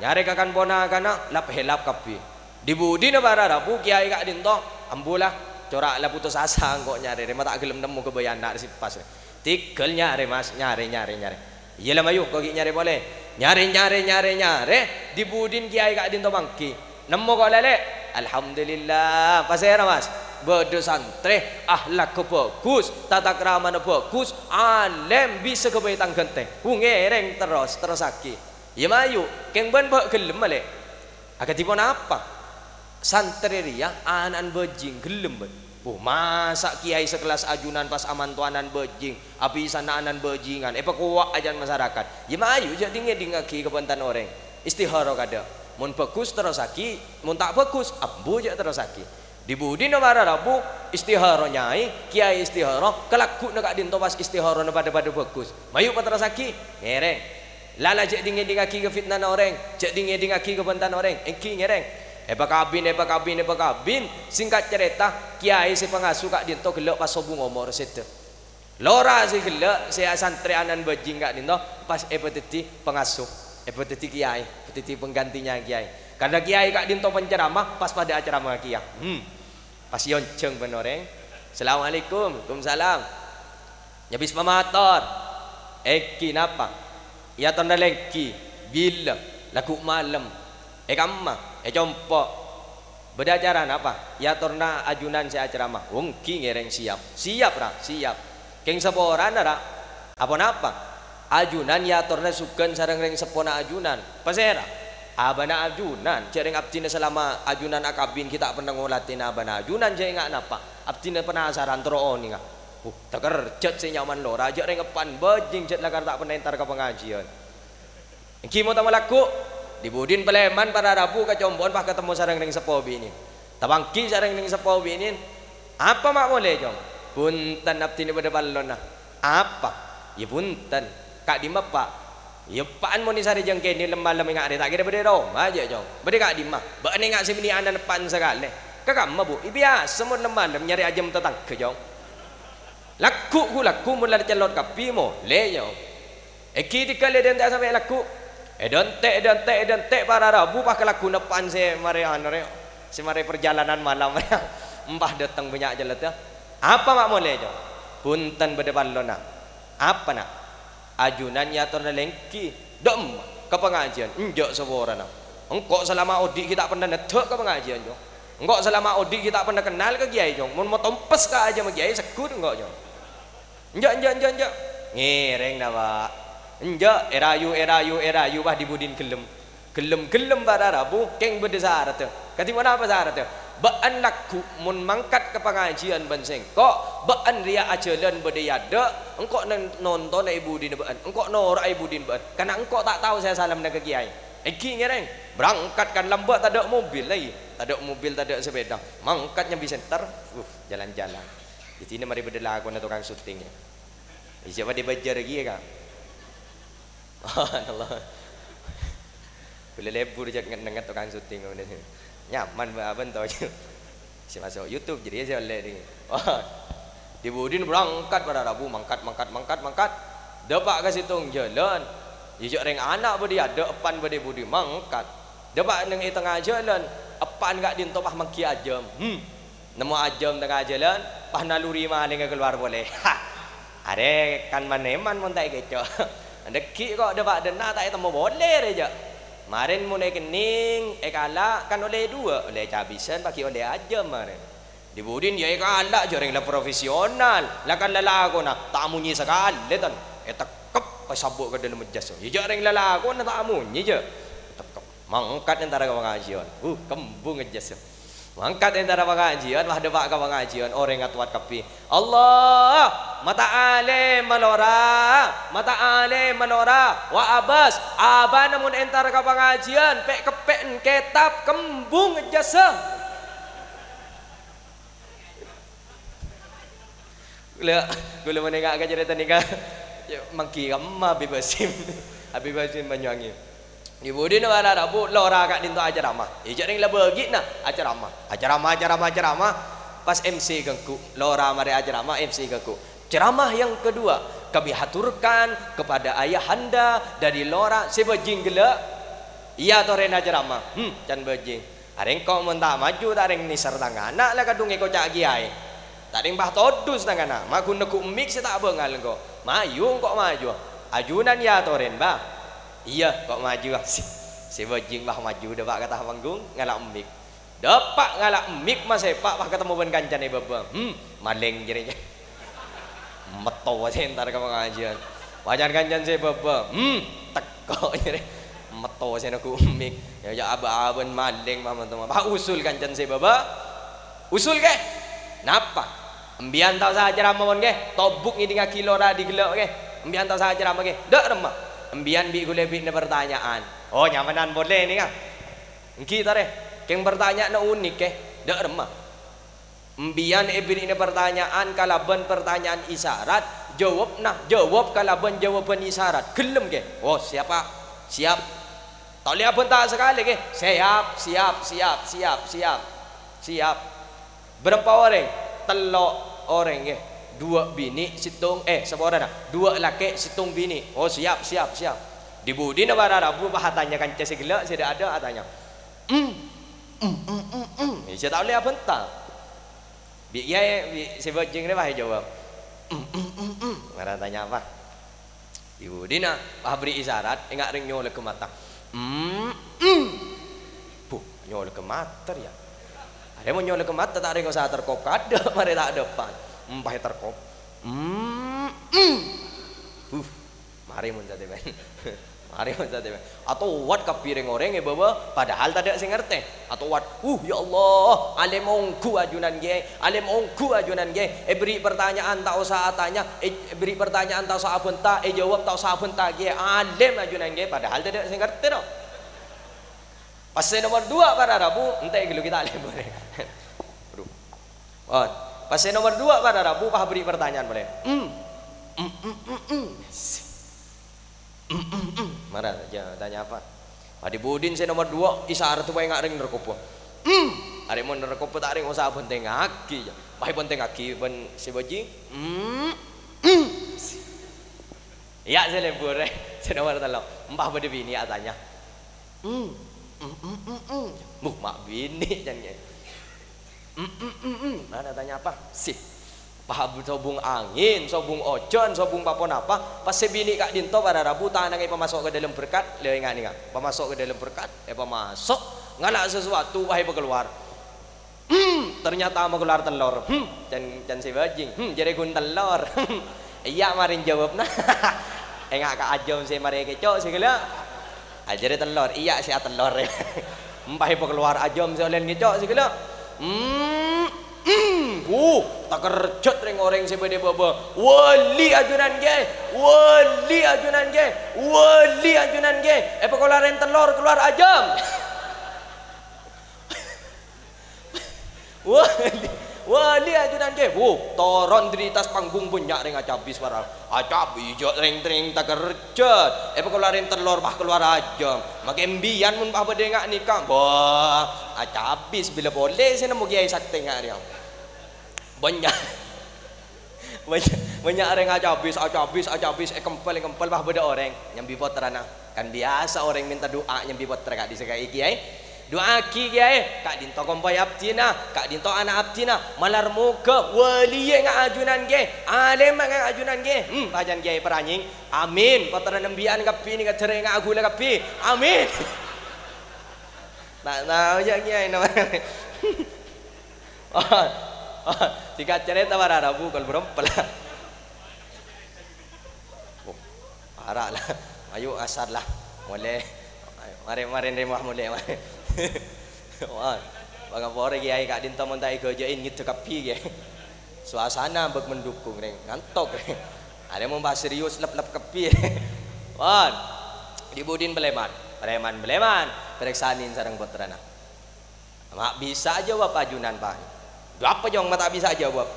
nyarè kakan ponakanna, lap-hèlap kabbhi. Dhi-budhina para rabu, kèyaè ka'dinto, "Ambu la, cora' la putus asa engko' nyarè rè, ma' ta' ghellem nemmo ghâbây ana' rè sè pas rè." "Tèghâl nyarè, Mas, nyarè, nyarè, nyarè." "Iyâ la, mayu', ko' ghi' nyarè polè." Nyarè, nyarè, nyarè, nyarè, dhi-budhina kèyaè ka'dinto mangghi. Nemmo ko' la, Lè'. Alhamdulillah. Pasèra, Mas? Bâdâ santrè, akhlakka bhâghus, tata kramana bhâghus, alèm, bisa ghâbây tang ghântèng. Hu, ngèrèng terros, terrossaghi. Iyâ, mayu', kèng bâ'na bâ' ghellem, Lè'. Akadhi ponapa? Santrè rèya ana'na bhâjing, ghellem bâ'na. Hu, masa' kèyaè sakellas ajunan pas amanto ana'na bhâjing, abhisanna ana'na bhâjingan, èpakowa' ajân masarakat. Iyâ, mayu', jhâ' dhi-ngèdhingngaghi ka bhântan orèng. Istihara kadâ'. Mon bhâghus, terrossaghi. Mon ta' bhâghus, ambu jhâ' terrossaghi. Dhi-budhina para rabu, istihara nyai, kèyaè istihara, kalagghuna ka'dinto pas istiharana padâ-padâ bhâghus. Mayu' paterrossaghi, ngèrèng. Lala jhâ' dhi-ngèdhingngaghi ka fitnana orèng, jhâ' dhi-ngèdhingngaghi ka bhântan orèng, èngghi ngèrèng. Èpakabin, èpakabin, èpakabin. Singkat carèta, kèyaè sè pangasuh ka'dinto ghellâ' pas sobung omor sèdhâ. Lora sè ghellâ', sè asantrè ana'na bhâjing ka'dinto, pas èpadhâddhi pangasuh, èpadhâddhi kèyaè, èpadhâddhi penggantinya kèyaè. Karna kèyaè ka'dinto penceramah, pas padâ acaramah kèya. Hmm. Pas èonjhâng bân orèng, "Assalamualaikum." "Waalaikumsalam." "Nyabis pamator." "Èngghi napa?" "Èyatorna lèngghi." "Bilâ?" "Lagghu' malem." "È kamma?" "È compo'." "Bâdâ acara napa?" "Èyatorna ajunan sè acaramah." "Èngghi ngèrèng, siap." "Siap, Ra, siap." "Kèng saporana, Ra." "Aponapa?" "Ajunan èyatorna sogân sareng rèng seppona ajunan." "Pasèra?" "Abâna ajunan. Jhâ' rèng abdhina salama ajunan akabin ghi' ta' pernah ngolatèna abâna ajunan, jhâ' enga' napa. Abdhina penasaran, terro onènga." Huh, takerjhât sè nyaman lora, jhâ' rèng eppa'na bhâjing jhât lakar ta' pernah entar ka pangajiân. Èngghi mo tama lagghu', dhi-budhina palèman para rabu kacompo'na pas katemmo sareng rèng seppo binè'. Tapangghi sareng rèng seppo binè', "Apa ma' molè, Cong?" "Bhunten, abdhina bâdâ parlona." "Apa?" "Iyâ bhunten." "Ka'dimma, Eppa'?" "Iyâ, eppa'na mon è Sarèjâng kènè' lem-malem enga' rè ta' kèra bâdâ è roma jhâ', Cong." "Bâdâ ka'dimma?" "Bâ'na enga' sè bânnè ana'na eppa'na sakalè." "Ka kamma, Bu'?" "Iyâ biyasa mon lem-malem nyarè ajâm tatangghâ, Cong." Lagghu', ghu, lagghu' mon la cellot kabbhi molè, Cong. Èngghi tèghâl èdhânte' sampè' lagghu'. Èdhânte', èdhânte', èdhânte' para rabu pas ka lagghuna eppa'na sè marè anu rè, sè marè parjhâlânan malam rè. Empa' dâteng bânnya' cellot, yâ. "Apa ma' molè, Cong?" "Bhunten bâdâ parlona." "Apa, Na'?" "Ajunan èyatorana lèngghi." "Dâ'emma?" "Ka pangajiân." "Enjâ' saporana. Engko' salama odi' ghi' ta' pernah neddhâ' ka pangajiân, Cong. Engko' salama odi' ghi' ta' pernah kennal ka kèyaè, Cong. Mon matompes ka ajâmma kèyaè, segghut engko', Cong." "Enjâ', enjâ', enjâ', enjâ'." "Ngèrèng, na', Pak." "Enjâ'." Èrayu, èrayu, èrayu, pas dhi-budhina ghellem. Ghellem-ghellem para rabu, kèng bâdâ saradda. Kadhi ponapa saradda? "Bâ'na lagghu' mon mangkat ka pangajiân bân sèngko', bâ'na rèya ajhâlân bâdâ è adâ', engko' nen-, nontona è budina bâ'na, engko' noro'a è budina bâ'na, karana engko' ta' tao sè asalamma ka kèyaè." Èngghi ngèrèng, berangkat kan lambâ' tadâ' mobil lagi, tadâ' mobil, tadâ' sepèda, mangkat nyambi senter, uh, jalan-jalan. Dâddhina marè bâdâ lakona tokang syuting, yâ. Iyâ, sapa dibâjâr kèya, Ka'? Subhanallah. Bulâ lebur jhât nget-nengnget tokang syuting ngene. Nyaman, Pak, apa ento? Sè maso' YouTube, jârèya sè ollè nèka. Wah, dhi-budina berangkat para rabu, mangkat, mangkat, mangkat, mangkat. Dâpa' ka sèttong jhâlân. Iyâ, jhâ' rèng ana' bâdâ è adâ', eppa'na bâdâ è budi, mangkat. Dâpa' neng è tengnga jhâlân, eppa'na ka'dinto pas mangghi ajâm. Hmm. Nemmo ajâm tengnga jhâlân, pas nalorè malèngnga kalowar polè. Ha! Arè kan man-èman mon ta' èkèco'. Dâggi' ko' dâpa' dânna' ta' ètemmo polè rè, jâ'. Marèn mon èkennèng, èkala', kan ollè duwâ', ollè cabisân, paghi' ollè ajâm marèn. Dhi-budina yâ èkala', jhâ' rèng la profesional. La kan lalakonna, ta' amonyè sakalè, tan. Ètekkep, èsabbu' ka dâlem ejjhâs. Yâ jhâ' rèng lalakonna ta' amonyè, jâ'. Ètekkep. Mangkat entara ka pangajiân. Uh, kembung ejjhâs. Mangkat entara pangajiân, wah, dâpa' ka pangajiân, orèng atowat kabbhi. Allah, mata alè malora, mata alè malora, wa abas, abâna mon entara ka pangajiân, pè'-keppè'en kètab, kembung ejjhâssa. Kaulâ, kaulâ mon enga' ka carèta nèka, yâ, mangghi kamma Habib Hasyim. Habib Hasyim Banyuwangi. Dhi-budina para rabu, lora ka'dinto acaramah. È, jhâ' rèng la bâgi'na acaramah. Acaramah, acaramah, acaramah. Pas M C ganggu. Lora marè acaramah, M C ganggu. Ceramah yang kedua, kami haturkan kepada ayahanda dari lora sè bâjing ghellâ'. Iyâ torèna ceramah. Hmm, can bâjing. Arè engko' mon ta' maju, ta' rèng nèser tang ana' la kadhung èkoca' kèyaè. Ta' rèng pas todus tang ana', ma' ghun neggu' mik sè ta' bângal engko'. Maju engko' maju. Ajunan yâ torèn, Bah. Iyâ, ko' maju, Bah. Sè, sè bâjing, Bah, maju dâpa' ka attas panggung, ngala' mik. Dâpa' ngala' mik, masèpa' pas katemmo bân kancana è bâbâ. Hmm, malèng jârèya. Metto sè entar ka pangajiân. Pacan kancana sè bâbâ. Hmm, tekko' jârèya. Metto sè neggu' mik. Yâ, yâ, abâ-abâna malèng, mah, mah, mah. Pas usul kancana sè bâbâ. Usul, kè? Napa? Embiyan tao sè acaramah, mon, kè? Tobuk ngèdingngaghi lora dhi ghellâ', kè? Embiyan tao sè acaramah, kè? Dâ' remma. Embiyan bi' ghulâ èbèrri'na partanya'an. Oh, nyamanan polè nèka. Èngghi, tarè. Kèng partanya'anna unik, kè? Dâ' remma. Embiyan èbèrri'na partanya'an kalabân partanya'an isyarat, jâwâbbhâ jâwâb kalabân jâwâbhân isyarat. Ghellem, kè? Oh, siap, Pak. Siap. Ta' ollè abânta sakalè, kè? Siap, siap, siap, siap, siap. Siap. Bârâmpa orèng? Tello' orèng, kè? Duwâ' binè', sèttong, eh, saporana. Duwâ' lakè', sèttong binè'. Oh, siap, siap, siap. Dhi-budina para rabu pas atanya kanca sè ghellâ', sè dâ'-adâ' atanya. Em, em, em, em, em. Iyâ, ta' ollè abânta. Bi' kèyaè, bi' sè bâjing rèya pas èjâwâb. Em, em, em, em. Mara tanya apa? Dhi-budina pas aberri' isyarat, enga' rèng nyolèghâ mata. Em, em. Buh, nyolèghâ mata rèya. Arè mon nyolèghâ mata ta' rèng osa terkop kadâ', marè ta' dâpa'. Em, pas èterkop. Em, em. Buh. Marè mon satèya, Ben. Arè maksodda, atowat kabbhi rèng-orèng è bâbâ, padahal tadâ' sè ngartè. Atowat, "Uh, ya Allah, alèm ongghu ajunan, Kèyaè, alèm ongghu ajunan, Kèyaè. Èberri' pertanyaan ta' osa atanya, è-, èberri' pertanyaan ta' osa abhânta, èjâwâb ta' osa abhânta, Kèyaè. Alèm ajunan, Kèyaè." Padahal tadâ' sè ngartè, no. Pas sè nomor duwâ' para rabu, entè' ghâllu kita' lèbur. Aduh. Pon. Pas sè nomor duwâ' para rabu, pas aberri' pertanyaan polè. Hmm. Hmm, hmm, hmm, hmm. Em, em, em. Mara, jâ-, tanya apa? Adi budin sè nomor duwâ', isarè tu paènga' rèng narkoba. Em, arè mon narkoba ta' rèng osa bhântèngaghi, jâ. Pas èbhântèngaghi bân sè bâjing. Em, em. Iyâ, sè lèbur, eh. Sè nomor tello'. Empah bâdâ binè' atanya. Em, em, em, em, em. Buh, ma' binè', can, kèyaè. Em, em, em, em. Nah, tanya apa? Sih. Pas sobung angèn, sobung ojhân, sobung pa-ponapa, pas sè binè' ka'dinto para rabu tanang èpamaso' ka dâlem berkat, lè, enga', enga'. Pamaso' ka dâlem berkat, èpamaso', ngala' sasuatu, wah, èpakalowar. Hmm, ternyata makalowar tellor. Hmm, can, can sè bâjing. Hmm, jârèya ghun tellor. Iyâ, marèn jâwâbna. Enga' ka ajâm sè marè kèco' sè ghellâ'. Ajârè tellor, iyâ sè atellor. Empah èpakalowar ajâm sè ollèna ngèco' sè ghellâ'. Hmm, hmm, wuh, takerjhât rèng-orèng sè bâdâ è bâbâ. Wali ajunan, Kè, wali ajunan, Kè, wali ajunan, Kè. Èpakalowar tellor, kalowar ajâm. Wali, wali ajunan, Kè. Wuh, toron dâri attas panggung bânnya' rèng acabis para. Acabis, jâ' rèng-rèng takerjhât. Èpakalowar tellor, pas kalowar ajâm. Makè embiyan mon pas bâdâ enga' nèka. Bâh, acabis bilâ polè sè nemmo kèyaè saktè enga' rèya. Bânnya'. Bânnya', bânnya' orèng acabis, acabis, acabis, èkempel, èkempel, pas bâdâ orèng nyambi pottrana. Kan biyasa orèng mènta du'a nyambi pottra ka'dissa' ka'dissa', Kèyaè. Du'aaghi, Kèyaè, ka'dinto kompoy abdhina, ka'dinto ana' abdhina, malar moghâ waliya nga' ajunan, Kè, alèma nga' ajunan, Kè. Hmm, pacan Kèyaè paranyèng. Amin. Pottrana embiyan kabbhi nèka jârèya nga' ghulâ kabbhi. Amin. Ta' tao, jâ', Kèyaè, napa? Oh, oh, singkat cerita, para rabu, kol berompel. Oh, para' la. Ayo, asar la. Molè. Marè, marè, rèng wah molè, marè. Wah, bângaporè, Kèyaè, ka'dinto mon ta' èghâjâ'in, ngèdhâ kabbhi, Kèyaè. Suasana bâk mendukung, rèng. Ngantok, rèng. Arè mon pas serius, lep-lep kabbhi. Pon. Di-budin palèman. Palèman-palèman. Parèksanè sareng pottrana. Ma' bisa ajâwâb ajunan, Pa'. Dhu apa, Cong, ma' ta' bisa ajâwâb?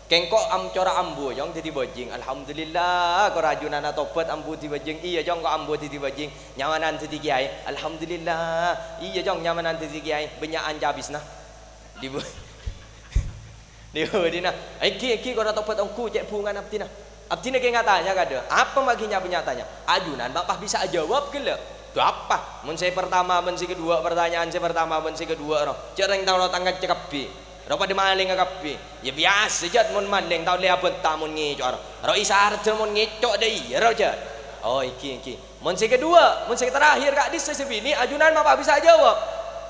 Kèng engko' am-, cora' ambu, Cong, dhâddhi bâjing. Alhamdulillah, kor ajunan atobhât ambu dhâddhi bâjing. Iyâ, Cong, engko' ambu dhâddhi bâjing. Nyamanan dhâddhi kèyaè. Alhamdulillah. Iyâ, Cong, nyamanan dhâddhi kèyaè. Bânnya'an cabisna. Di bu-, di budina. Èngghi, èngghi, kor atobhât ongghu, cè' bhungana abdhina. Abdhina kèng atanya kadhâ', apa ma' ghi' nya-, nya-tanya? Ajunan ma' pas bisa ajâwâb ghellâ'? Dhu apa? Mon sè partama bân sè kaduwâ', partanya'an sè partama bân sè kaduwâ' ro, jâ' rèng tao tangka kabbhi. Ro padâ malèngnga kabbhi. Yâ biyasa, jât, mon malèng ta' ollè abânta mon ngèco' ro. Ro isarèdhâ mon ngèco' dâ' iyâ ro, jât. Oh, èngghi, èngghi. Mon sè kaduwâ', mon sè terakhir ka'dissa' sè binè', ajunan ma' pas bisa ajâwâb?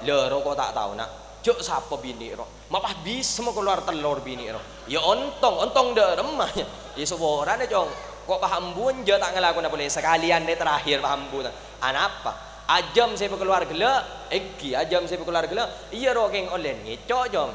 Lâ, ro ko ta' tao, Na'. Jâ' sapa binè' ro. Ma' pas bisa makalowar tellor binè' ro. Yâ ontong, ontong dâ' remma. Yâ saporana, Cong. Ko' pas ambuwân jâ' ta' ngalakona polè sakalèyan rè terakhir pas ambu ta. Anapa? Ajâm sè pakalowar ghellâ', èngghi ajâm sè pakalowar ghellâ'. Iyâ ro kèng ollè ngèco', Cong.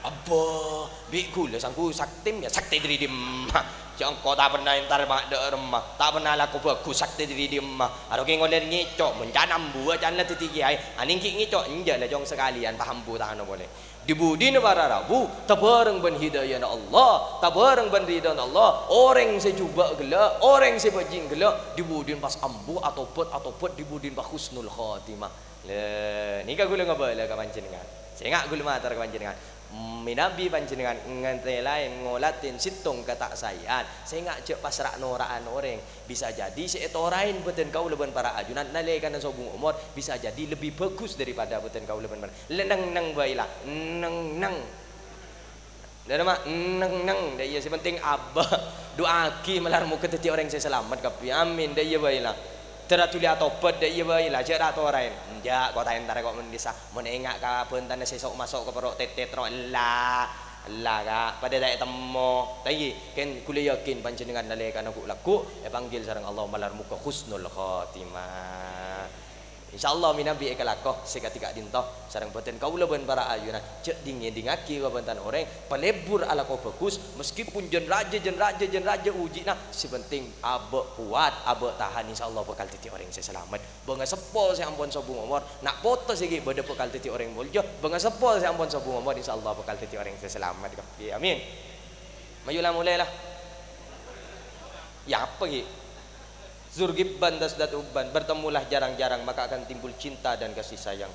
Abbâ, bi' ghulâ sangghu saktè, yâ saktè dâri dimma? Jâ' engko' ta' pernah entar ma' dâ' remma, ta' pernah alako bhâghus saktè dâri dimma? Aro kèng ollè ngèco', mon can ambuwâ can la dhâddhi kèyaè, anèng ghi' ngèco', enjâ' la, Cong, sakalèyan pas ambu ta' ano polè. Di-budina para rabu, tabâreng bân hidayana Allah, tabâreng bân ridhâna Allah, orèng sè jhubâ' ghellâ', orèng sè bhâjing ghellâ', di-budina pas ambu atobhât, atobhât di-budina pas husnul khotimah. Lha, nèka ghulâ ngabâlâ ka panjhennengngan. Sènga' ghulâ mator ka panjhennengngan. Mènabi panjhennengngan ngantè laèn ngolatè sèttong katasaèan, sènga' jâ' pas ra'-nora'an orèng. Bisa jadi sè ètoraè bhâdhân kaulâ bân para ajunan nalèkana sobung omor, bisa jadi lebbi bhâghus daripada bhâdhân kaulâ bân para. Lè, neng-neng bhâi la, neng-neng. Dâ' remma, neng-neng, dâ' iyâ sè penting abbâ. Du'aaghi malar moghâ dhâddhi orèng sè salamet kabbhi. Amin, dâ' iyâ bhâi la. Dârâ dhuli atobhât, dâ' iyâ bhâi la, jâ' ra' toraè. Enjâ', ko' ta' entara ko' mendissa. Mon enga' ka bhântana sè sok-masok ka pèro' tètèt ro, ella. Ella, Ka', padâ ta' ètemmo. Tapè, kèng ghulâ yakin panjhennengngan nalèkana ghu'-lagghu' èpanggil sareng Allah malar moghâ husnul khotimah. Insyaallah mènabi èkalako sè kadhi ka'dinto sareng bhâdhân kaulâ bân para ajunan. Jhâ' dhing-ngèdhingngaghi kabhântowan orèng palebur alako bhâghus, meskipun jân rajâ, jân rajâ, jân rajâ uji'na, sè penting abâ' kowat, abâ' tahan, insyaallah bhâkal dhâddhi orèng sè salamet. Bângaseppo sè ampon sobung omor, na' poto sè ghi' bâdâ bhâkal dhâddhi orèng molja. Bângaseppo sè ampon sobung omor, insyaallah bhâkal dhâddhi orèng sè salamet kabbhi. Amin. Mayu la molè la. Ya apa ghi'? Zur ghibban tazdad hubban, bertemulah jarang-jarang, maka akan timbul cinta dan kasih sayang.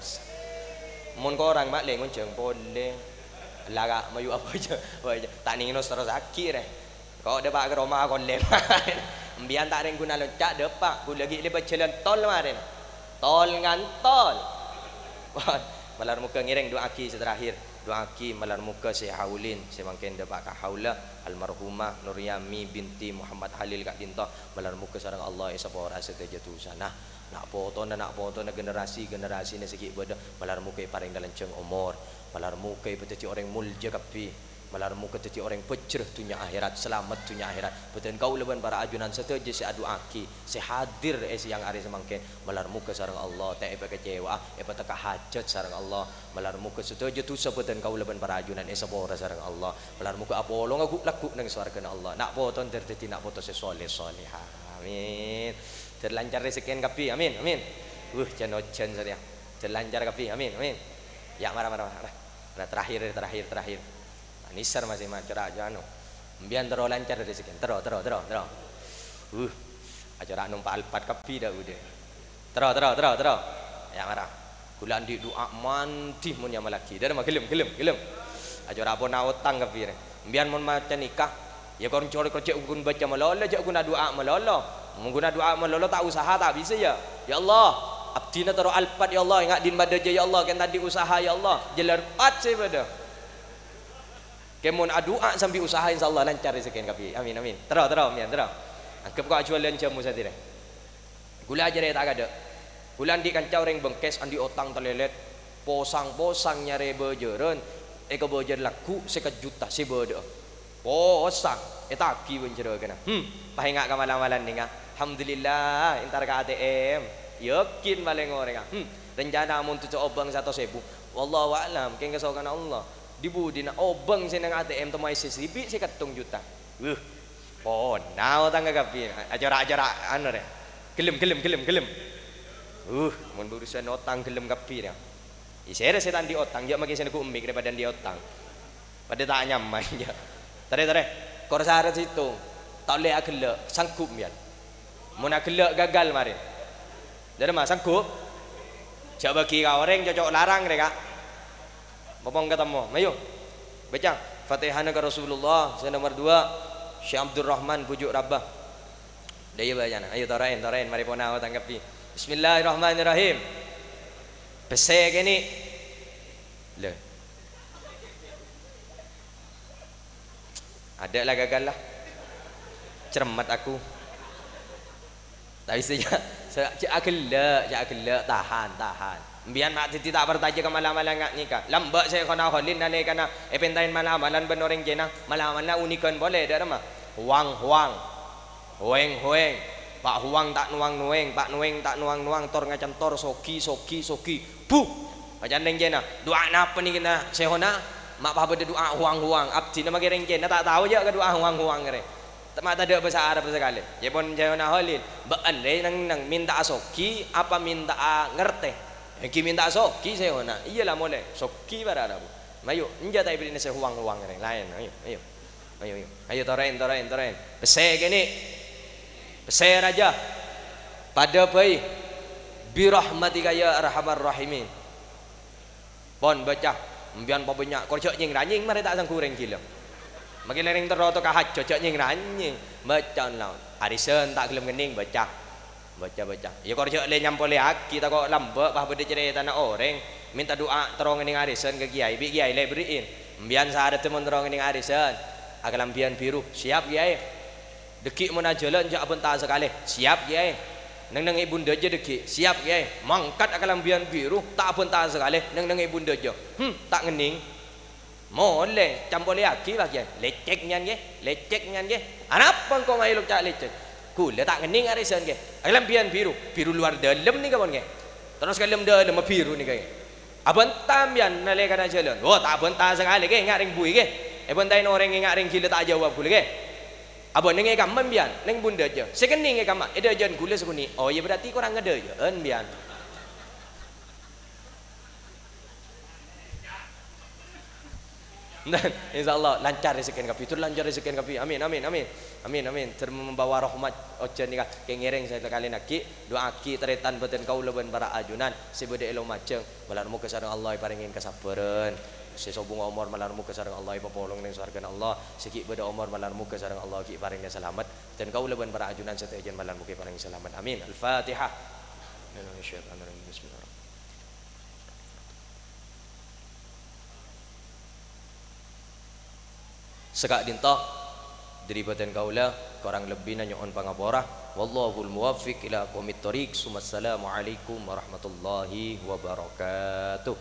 Mon korang ma' lè ngonjhâng polè. La, Ka', mayu apa jâ? Apa jâ? Ta' nèngos terros aghi' rè. Ko' dâpa' ka roma kollè. Embiyân ta' rèng ghuna lonca' dâpa', ghulâ ghi' lèbât jhâlân tol marèna. Tol ngantol. Wah, malar moghâ ngèrèng du'aaghi sè terakhir. Du'aaghi malar moghâ sè haulin, sè mangkèn dâpa' ka haula, almarhumah Nuryami binti Muhammad Halil ka'dinto. Malar moghâ sareng Allah èsapora sadhâjâ dusana. Na' potona, na' potona, generasi-generasina sè ghi' bâdâ. Malar moghâ èparèng lanjhâng omor. Malar moghâ èpadhâddhi orèng molja kabbhi. Malar moghâ dhâddhi orèng bhâjjhrâ dhunnya akhèrat, salamet dhunnya akhèrat. Bhâdhân kaulâ bân para ajunan sadhâjâ sè adu'aaghi, sè hadir è sèyang arè samangkèn, malar moghâ sareng Allah ta' èpakecewa'a, èpateka hajhât sareng Allah. Malar moghâ sadhâjâ dhusa bhâdhân kaulâ bân para ajunan èsapora sareng Allah. Malar moghâ apolonga ghu'-lagghu' neng sowarghâna Allah. Na' poto dhâr dhâddhi na' poto sè soleh-soleha. Amin. Dhâr lancar rezekkèn kabbhi. Amin. Amin. Wuh, jân-ojân satèya. Dhâr lancar kabbhi. Amin. Amin. Ya, mara, mara, mara. Mara, terakhir, terakhir, terakhir. Anisar masih ma-, cora' aja anu. Embiyân terro lancar dhâri sekian. Terro, terro, terro, terro. Uh, acora' nompa' Alphard kabbhi dâ' udhâ. Terro, terro, terro, terro. Ya, mara. Ghulâ andi' du'a mandhi mon nyamallaghi. Dâ' remma ghellem, ghellem, ghellem. Acora' pona otang kabbhi rè. Embiyân mon maca nika, ya kon cor-, cor-, jhâ' ghun baca malolo, jhâ' ghun adu'a malolo. Mon ghun adu'a malolo ta' usaha ta' bisa ya. Ya Allah, abdhina terro Alphard ya Allah, enga' din madâjâ ya Allah, kèng ta' andi' usaha ya Allah. Jhâlân pat sè bâdâ. Kèng mon adu'a sambi usaha, insyaallah lancar rezekkèn kabbhi. Amin, amin. Terro, terro, mèyan, terro. Anggep ko' ajhuwâlân jhâmo satèya. Ghulâ jârèya ta' kadâ'. Ghulâ andi' kanca orèng bengkes, andi' otang talèlèt. Posang-posang nyarè bâjârân, èkabâjâr lagghu' sèket juta sè bâdâ'â. Posang, ètagi bân jârâghâna. Hmm, pas enga' ka mala-mala nènga. Alhamdulillah, entar ka A T M. Yakin palèng orèngnga. Hmm, rencana mon toju' obâng satos èbu. Wallahu a'lam, kèng kasokanna Allah. Di-budina obâng sè neng A T M temmo èssè sibi' sè kettong juta. Wuh, pona otangnga kabbhi. Acora'-acora' anu rè. Ghellem, ghellem, ghellem, ghellem. Wuh, mon urusan otang ghellem kabbhi rè. Isèrè sè ta' andi' otang, jhâ' makè sè neggu' emmik rè padâ andi' otang. Padâ ta' nyaman, jhâ'. Tarè, tarè. Kor sarè sèttong. Ta' ollè aghellâ', sanggup, mèyan. Mon aghellâ' gagal marè. Dâremma sanggup? Jhâ' bâgi ka orèng cocok larang rè, Ka'. Mopong katemmo. Mayu. Baca Fatihana ka Rasulullah, sè nomer dua, Syekh Abdurrahman Bujuk Rabbah. Dâ' iyâ bacana. Ayo, torèn, torèn. Marè pona otang kabbhi. Bismillahirrahmanirrahim. Pèssè kènè'. Lho. Adâ' la gagal la. Cermet aku. Tapè sè ja-, sè ja' aghellâ', ja' aghellâ', tahan, tahan. Embiyân ma' dhâddhi ta' parcajâ ka mala-mala nga-, nèka. Lambâ' Syaikhona Kholil nalèkana èpèntaèn mala-malan bân orèng Cèna, mala-mala unikan polè, dâ' remma. Huang-huang. Hoèng-hoèng. Pa' Huang ta' nowang-nowèng, Pa' Nowèng ta' nowang-nowang, tor ngacantor, sogi, sogi, sogi. Bu! Pacan rèng Cèna, "Du'a napa nèkè na, Syaikhona? Ma' pas bâdâ du'a huang-huang." Abdhina makè rèng Cèna ta' tao jâ' ka du'a huang-huang rè. Ta-, ma' tadâ' bhâsa Arab sakalè. Jâ' pon Syaikhona Kholil, "Bâ'ân rè neng-neng mènta'a sogi apa mènta'a ngartè?" "Èngghi mènta'a sogi, Syaikhona." "Iyâ la molè, sogi para Arab." "Mayu, enjâ' ta' èbèrri'na sè huang-huang rè, laèn, ayo, ayo." Ayo, ayo. Ayo, torèn, torèn, torèn. Pèssè kènè'. Pèssè rajâ. Padâ bhâi. "Birahmatika ya arhamar rahimin." Pon, baca. Embiyân pabânnya'. Kor jâ' nyèng-ranyèng, marè ta' sangghu rèng ghilâ. Makè lèrèng terro to ka hajjât, jâ' nyèng-ranyèng. Baca laon. Arisan ta' ghellem ngennèng, baca. Baca, baca. Iyâ, kor jâ' lè nyampolèyaghi, tako' lambâ', pas bâdâ carètana orèng mènta du'a terro ngennèng arisan ka kèyaè, bi' kèyaè lè bèrri'in. Embiyân saradhâ mon terro ngennèng arisan, akalambhiyân biru, siap, kèyaè. Dâggi' mon ajhâlân jâ' abhânta sakalè, siap, kèyaè. Neng-neng è bundâjâ dâggi', siap, kèyaè. Mangkat akalambhiyân biru, ta' abhânta sakalè, neng-neng è bundâjâ. Hmm, ta' ngennèng. Molè, campolèyaghi, Pak Kèyaè. Lècèk, mbiyan, ghi. Lècèk, mbiyan, ghi. Anapa engko' maèlok ca' lècèk? Ghulâ ta' ngennèng arèsan, ghi. Kalambhiyân biru, biru luar dalem nèka, pon, ghi. Terros kalem dalem biru nèka, ghi. Abânta, mbiyan, nalèkana jhâlân. Wo, ta' abânta sakalè, ghi, nga' rèng buwi, ghi. Èbântaè orèng nga' rèng ghilâ ta' ajâwâb ghulâ, ghi. Abâ' nèng è kamma, mbiyan, nèng bun dâjâ. Sè kennèng è kamma, è dâjâna ghulâ sakonè'. Oh, iyâ, berarti korang ngèdâjâ'ân, mbiyan. Nah, insyaallah lancar rezekkèna kabbhi, dur lancar rezekkèna kabbhi. Amin, amin, amin. Amin, amin. Dur membawa rahmat ojhân nèka. Kè ngèrèng sakalèyan aghi, du'aaghi tarètan bhâdhân kaulâ bân para ajunan sè bâdâ è Lumajang. Malar moghâ sareng Allah èparèngè kasabbhârân. Sè sobung omor malar moghâ sareng Allah èpapolong nèng sowarghâna Allah. Sè ghi' bâdâ omor malar moghâ sareng Allah ghi' èparèngè salamet. Bhâdhân kaulâ bân para ajunan sadhâjâna malar moghâ èparèngè salamet. Amin. Al-Fatihah. Bismillahirrahmanirrahim. Saka'dinto dhâri bhâdhân kaulâ, korang lebbina nyo'on pangapora. Wallahul muwaffiq ila aqwamit thoriq. Tsummassalamualaikum warahmatullahi wabarakatuh.